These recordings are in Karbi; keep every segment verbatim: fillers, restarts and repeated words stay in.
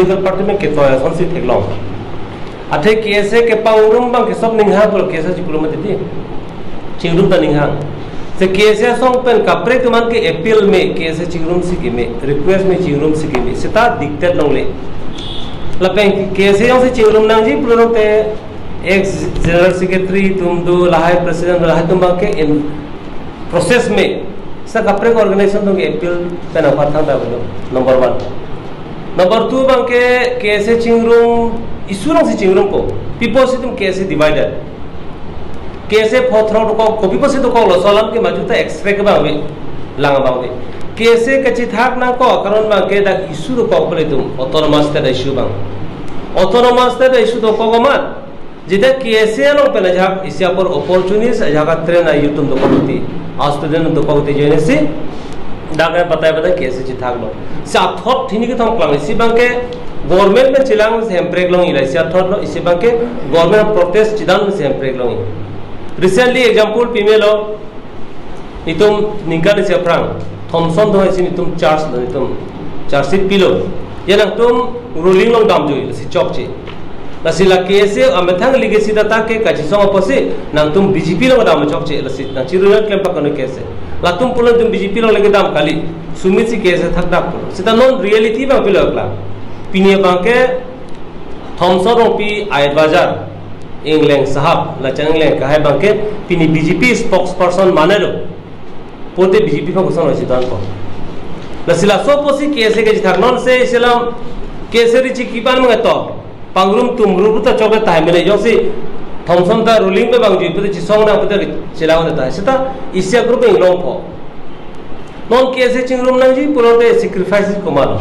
Political party pen ketoi asonsi theklong. Athe K S A kepangrum abang ke sob ninghang pulo, K S A chingrum mati di. Chingrum ta ninghang. Si K S A asong pen kaprek atum an ke appeal me, K S A chingrumsi keme, request me chingrumsi keme. Seta dictate longle. Lapen K S A jongsi chingrum nangji pulote ex general secretary atum do, lahai president do, lahai atum abang ke in process me. Seta kaprek organization atum ke appeal pen apar thang ta belo. Number one. Number two abang ke K S A chingrum, issue alongsi chingrumpo. Pi apotsi itum K S A divided. K S A pho throk dokok, kopi apotsi dokoklo, laso alam ke maju ta extract abang ave, lang abang ave. K S A kachethak nangkok, karon abang ke dak issue dokok pule itum, autonomous state issue abang. Autonomous state issue dokok amat. Jita K S A along pen ajahak isi apor opportunist, ajahak a-train a-youth atum dokok ti, a-student atum dokok ti join si, dak ke batai batai K S A chethaklo. Si athot hini kethom klang, isi abang ke government pen chelang si hemprek longji, la isi athotlo, isi abang ke government protest chedam si hemprek longji. Recently example pimelo, itum ningkan isi aphrang Thomson do isi itum charge lo, itum charge sheet pilo. Ya nangtum ruling along damjui, lasi chokche. Lasi la K S A amethang legacy data ke kachesong apotsi nangtum B J P along dam chokche, lasi nangchiru nang klem pak kanu K S A. Latum pulo itum B J P along lake dam kali. Sumit si K S A thakdak pulo. Seta non reality abang pilo klang. Pini abang ke Thomson Rongpi a-advisor Engleng sahab, lachang Engleng kahai abang ke pini B J P spokesperson mane lo. Pote B J P aphan koson lo sitan po. Lasi laso apotsi K S A kachethak, non se isi alam K S A ri chikip an mangto. Pangrum tumru ta chokle tahai mele, jongsi Thomson ta ruling pen vangjui pute chesong nang pute chelang tahai. Seta isi a-group Inglongpho. Non K S A chingrum nangji pulote sacrifice komatlo.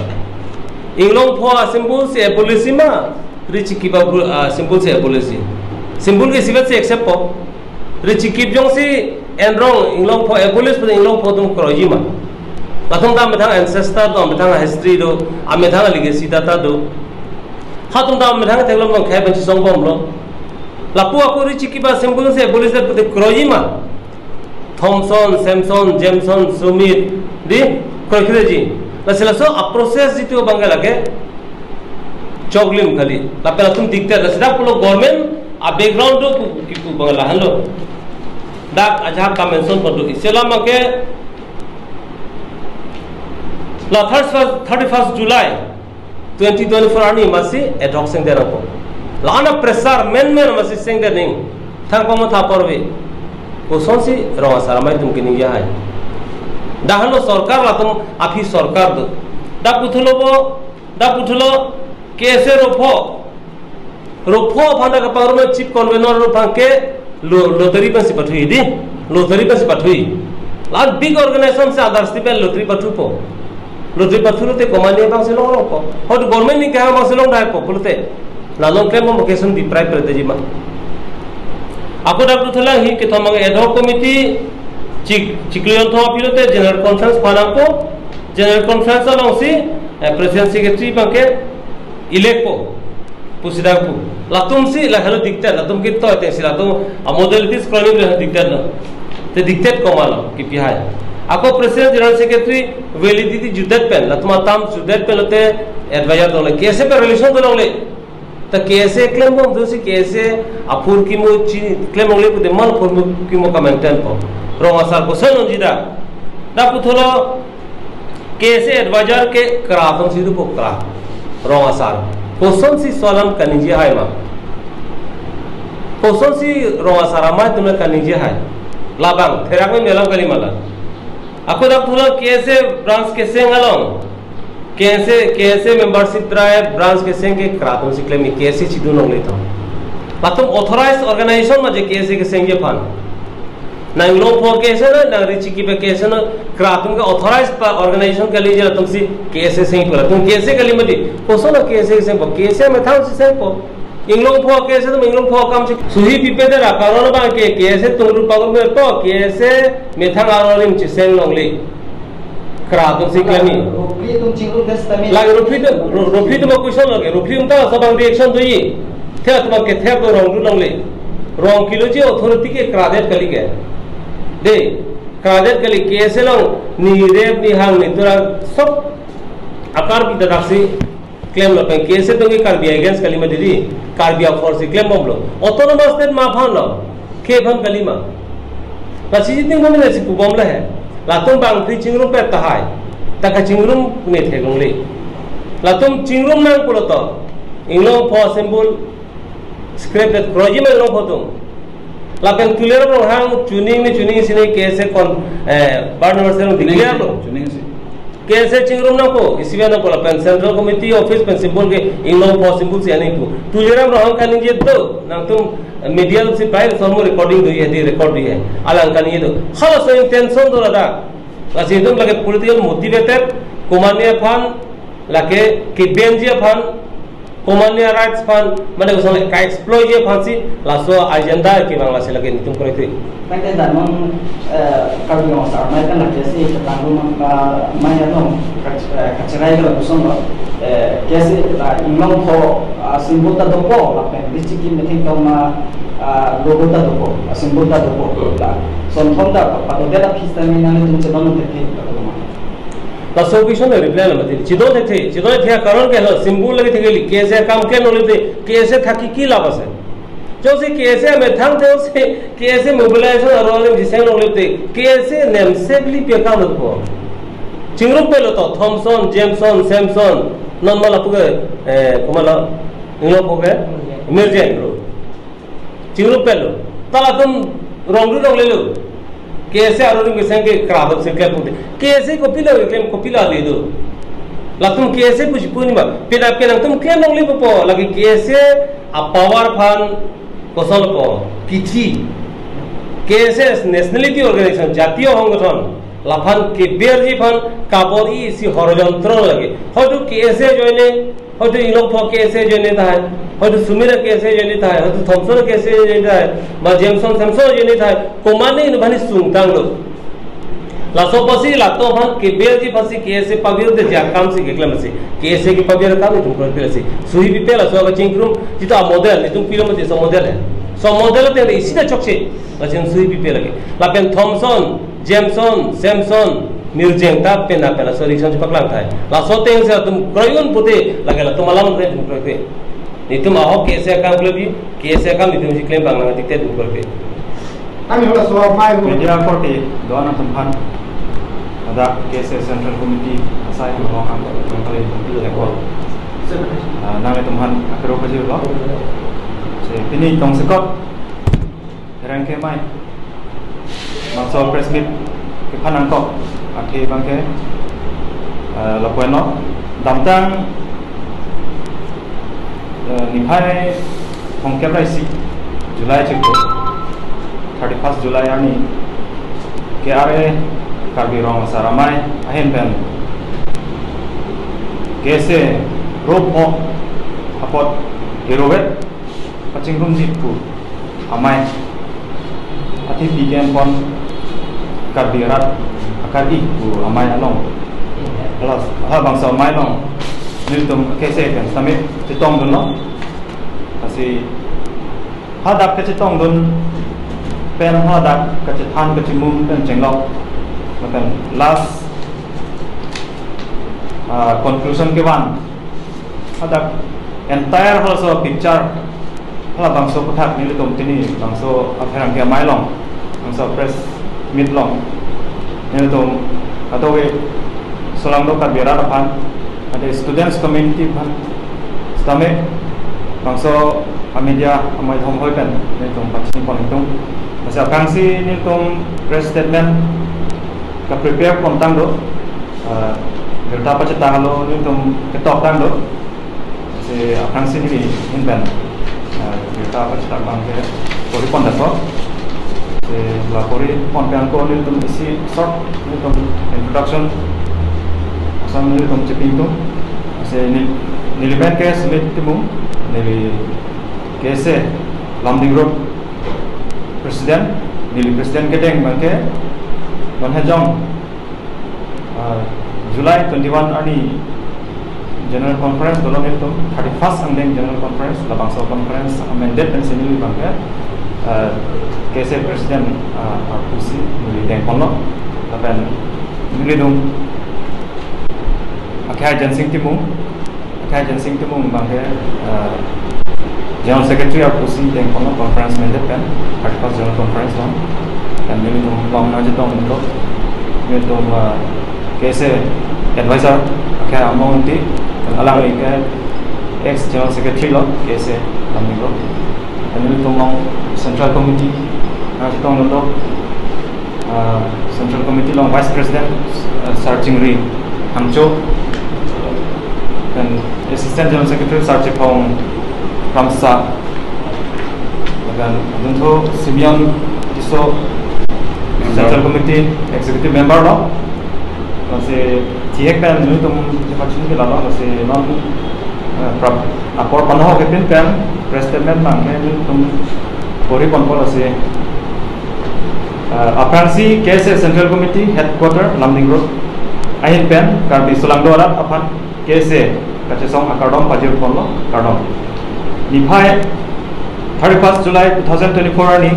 Inglongpho a-symbol si abolish ma, ri chikip a, ah, symbol si abolish. Symbol ke isivet si accept po. Ri chikip jongsi enrong Inglongpho abolish pute Inglongpho atum kroiji ma. Latum ta amethang ancestor do, amethang history do, amethang legacy data do. Halatum ta amethang theklong abang khei pen chesong bomlo. Lapu ako ri chikip a-symbol si abolish pute kroiji ma. Thomson, Samson, Jameson, Sumit, di, kroikreji. Lasi laso a-process jitu abang ke lake choklim kali. Lapen latum dictate, lasi dak pulo government a-background do pu, kipu abang lahenlo. Dak ajahak ka-mention ponpo, isi alam abang ke la thirty-first, thirty-first July twenty twenty-four arni masi ad hoc sengdet nangpo. La-an a-pressure menmen masi sengdet ning. Thang pamo tha porve. Kosonsi rong asar amei atum keningje hai. Dak henlo sorkar, latum aphi sorkar do. Dak puthulo bo, dak puthulo K S A ropho. Ropho aphan dak kapangrum chief convener ro aphan ke lo-, lottery pensi pathui di. Lottery pensi pathui. La big organization si others ti pen lottery pathupo. Lottery pathulote komatne abangsi longlongpo. Hot government ni kehang abangsi longdaipo pulote. La long klem mo occasion deprive pulote jima. Ako dak puthulang hi kethom abang ad hoc committee chik, chiklo jonthom aphi lote general conference panangpo. General conference alongsi, eh, president secretary abang ke elect po pusi dak pu. Latumsi lahelo dictate, latum ketoi atengsi latum a-modalities kroini lahelo dictate lo. Te dictate komatlo, kipi hai. Ako president, general secretary validity jutdet pen, latum a-term jutdet pen lote advisor dongle. K S A pen relation dolongle. Ta K S A klembom dosi K S A aphurkimo chi klem longle pute man aphurkimo ka-maintain po. Rong asar koson unji dak. Dak puthulo K S A advisor ke kra atumsi dopo, kra. Rong asar. Kosonsi laso alam kaningje hai ma? Kosonsi rong asar amei atum kaningje hai? Labang, therak me melang kali mala. Ako dak puthulo K S A branch keseng along. K S A, K S A membership drive branch keseng ke kra atumsi klem, K S A chidun longle tho. Latum authorized organization ma je K S A kesengji aphan. Nang Inglongpho K S A na, nang ri chikip a K S A na, kra atum ke authorized pa organization kali je latumsi K S A sengpo, latum K S A kali mati. Kosonlo K S A sengpo, K S A methang si sengpo. Inglongpho K S A atum Inglongpho akam si suhi pipe dera, karon abang ke K S A tungru pangrum me to, K S A methang arolim cheseng longle. Kra atumsi klem. Rophi atum chingrum testament. Lake rophi atum, ro-, rophi atum a-question lake, rophi atum ta laso abang reaction doji. The atum ke the do rong do longle. Rong kilo ji authority ke kradet kali ke. De, kradet kali, K S A along ni rep ni hang ni tura sob akar pi ta daksi Klemlo pen K S A atum ke Karbi against kalima didi, Karbi akhor si klembomlo. Autonomous state ma aphanlo, khei aphan kalima. Lasi jiting bomi nasi pubomlo he. Latum bangphli chingrumpet tahai, ta kachingrum ne theklongle. Latum chingrum nang pulote, Inglongpho symbol scrap det kroji ma Inglongpho atum. Lapen Tuliram Ronghang chuning ne chuning isi ne K S A kon, eh, birth anniversary declare lo. Chuning isi. K S A chingrum nangpo, isi ve nangpo lapen Central Committee office pen symbol ke Inglongpho symbol si ani pu. Tuliram Ronghang kaningje do, nangtum media si pai, somo recording do ye, di record do ye. Alang kaningje do. Halaso intention do ladak. Lasi itum lake political motivated, komatne aphan, lake kebenji aphan, komatne rights aphan, mane kosongle ka-exploitji aphansi laso agenda kevang, lasi lake netum kroikre. Tangte dak non, eh, Karbi Anglong asar amei pen lake si ketang rum, ah, amei along kac-, eh, kacherai ke lapuson lo, eh, K S A la Inglongpho, ah, symbol ta dopo, lapen district kimething tong ma, ah, logo ta dopo, ah, symbol ta dopo, la. Sonthom ta pa-, padodet aphi sitame nanglitum chedon thekthe, la dopo ma. Laso question reply lo mati. Chedon thekthe, chedon thekthe akaron ke lo, symbol lagi thekthe kali, K S A akam klem nangli te, K S A thaki ki labh ase? Jongsi K S A amethang te, jongsi K S A mobilization aron arim jiseng longle te, K S A nemsek lipi akam lo po. Chingrumpetlo to, Thomson, Jameson, Samson, non ma lapu ke, eh, komatlo, Inglongpho ke, Mirjeng lo. Chingrumpetlo. Ta latum rongru ronglelo. K S A aron arim keseng ke krabak se klem pute. K S A kopilo keklem, kopilo ale do. Latum K S A puji pu ni ma. Penap ke nangtum klem longle po, lagi K S A apower aphan kosonpo. Kithi. K S A nationality organization, jatiyo songgothon. Laphan keberji aphan kabor-i isi horjontro lagi. Hoito K S A ajoine, hoito Inglongpho K S A ajoine tahai, hoito Sumira K S A ajoine tahai, hoito Thomson K S A ajoine tahai, ma Jameson Samson ajoine tahai, komatne inut aphan sungtanglo. Laso apotsi latum aphan keberji aphansi K S A pavir detji akam si keklem si. K S A kepavir akam itum kroikre si. Suhi pipe laso kachingrum, jitu amodel, itum pilo mati so model he. So model te isi ta chokche, lasi suhi pipe lagi. Lapen Thomson, Jameson, Samson, Mirjeng ta penap pen laso election chepaklang tahai. Laso ateng si latum kroi-un pute, lake latum alam pen itum kroikre. Netum ahok K S A akam klem bi, K S A akam netum si klem abang nang tik te itum kroikre. Kami hula so mai hu. Media korte do-an atum aphan. Ada K S A Central Committee asai Inglongpho angko, angko le itum pilo lekor. Ah, nanglitum aphan akero pajirlo. Si pini tongsekot Pherangke amei bangso press meet kephan angkok athe abangke, eh, lapu-an lo, damtang, eh, niphai thomkep ra isi July chiklo, thirty-first July arni, K R A Karbi Rong Asar Amei ahin pen K S A ropho apot kerovek pachingrumji pu amei, athe P K M pon Karbi arat akar-i pu amei along. Plus, ha bangso amei along nelitum K S A pen sitame chetongdunlo. Lasi hadak kachetongdun pen hadak kachethan kachimum pen chenglok. Lapen last, ah, conclusion kevan. Hadak entire halaso picture, halabangso aputhak nelitum pini bangso apherangke amei along, bangso press meet along, nelitum atoke solangdo Karbi arat aphan, athe students community aphan sitame bangso a media amei thom hoi pen nelitum pachini pon itum. Lasi aphrangsi nelitum press statement kaprepare pontanglo. Ah, birta pachetanglo, nelitum ketokdanglo. Si aphrangsi neli ahin pen, ah, birta pachetak abangke pori pondakpo. Si la pori pon pen ako nelitum isi short, nelitum introduction ason nelitum chepingtung. Si neli, neli amen ke Sumit Timung, neli K S A Lumding Road President, neli President kedeng abangke Donhejong, ah, July twenty-one arni General Conference dolo nelitum, thirty-first angdeng General Conference, labangso conference amended pen si neli abangke, ah, K S A President, ah, R two C neli dengponlo, lapen nelitum akhai Jensing Timung, Kai Jensing Timung abang ke, eh, General Secretary arpu si dengpon conference mandet pen, thirty-first General Conference along. Pen nelitum along nangchetonglo, nelitum, eh, K S A advisor, akhai Among Engti, pen alangli ke ex General Secretary lo, K S A Lumding Road. Pen nelitum along Central Committee nangchetonglo, uh, Central Committee along Vice President, uh, Sar Chingri Hangcho, pen Assistant General Secretary Sar Chephong Kramsa, pen adunthu Simeon Tisso, Central Committee Executive Member lo. Lasi thihek pen nelitum chepachun ke lalo, lasi non, eh, prap-, apor panohok kepin pen press statement abang ke nelitum pori ponpo, lasi, eh, aphrangsi K S A Central Committee Headquarter Lumding Road ahin pen Karbi solangdo arat aphan K S A kachesong akardom pajir ponlo, kardom. Niphai thirty-first July two thousand twenty-four arni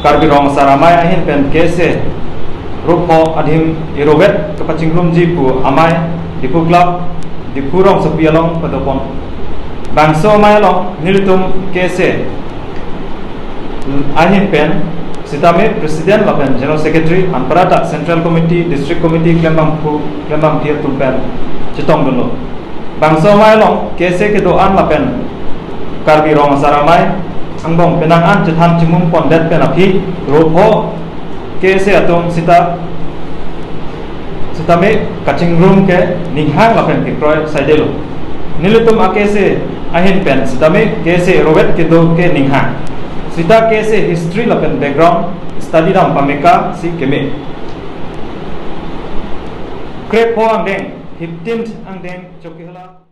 Karbi Rong Asar Amei ahin pen K S A rupo adim irovet kapachingrumji pu amei Diphu Club, Diphu rongsopi along padopon. Bangso amei along nelitum K S A ahin pen sitame President lapen General Secretary, anparta Central Committee, District Committee klembangphu, klembangpi atum pen chetongdunlo. Bangso amei along K S A kedo-an lapen Karbi Rong Asar Amei angbong penang an chethan chimung pondet pen aphi rupo K S A atum sita, sitame kachingrum ke ninghang lapen kekroi saidelo. Nelitum a-K S A ahin pen sitame K S A irovet kedo ke ninghang. Sita K S A history lapen background study dam pameka si keme. Krepho angdeng, fifteenth angdeng Chokihola.